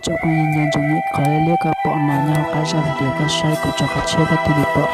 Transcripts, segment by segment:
Tsoom phooj ywg nco ntsoov nyem qhov liab koj pom no nyob hauv qab zaj video koj saib, kuv tso qhov tshiab koj thiaj li pom.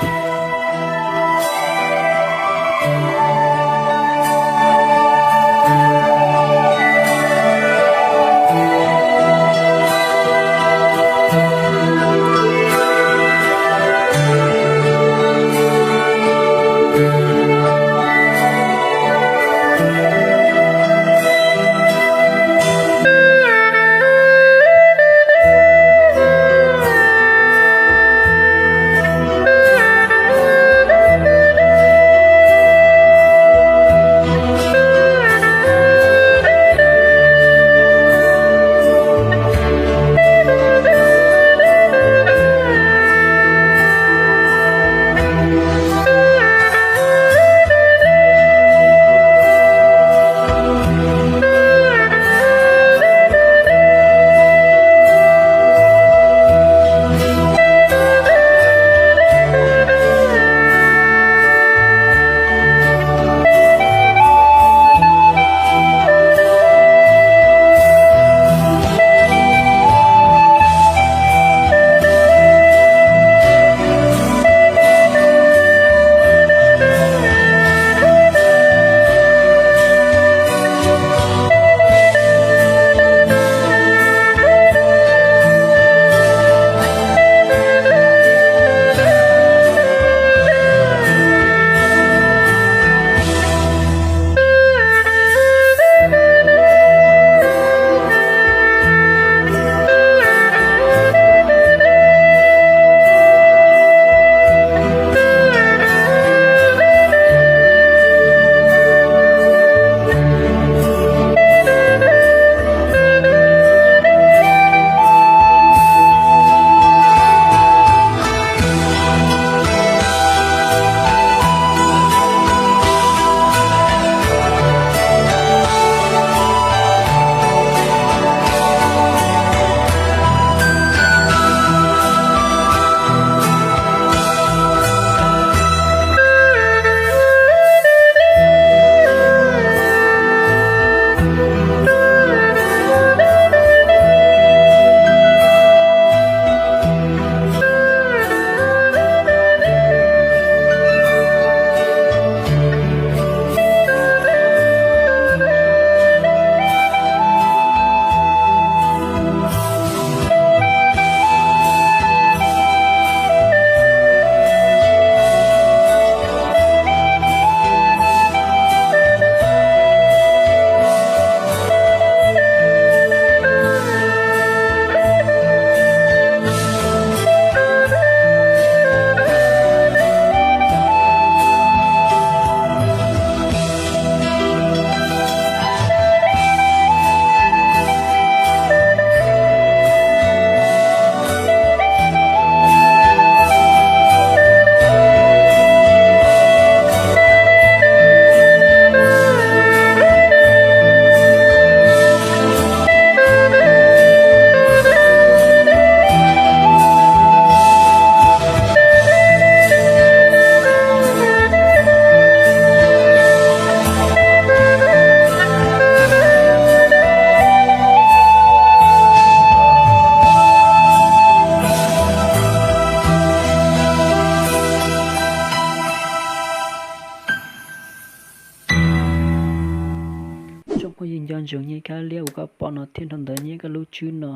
Tsoom phooj ywg nco ntsoov nyem kab liab uas koj pom no thiab nrog ntawd nyem koj lub tswb no,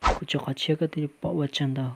kuv tso qhov tshiab koj thiaj li pom. Ua tsaug ntau.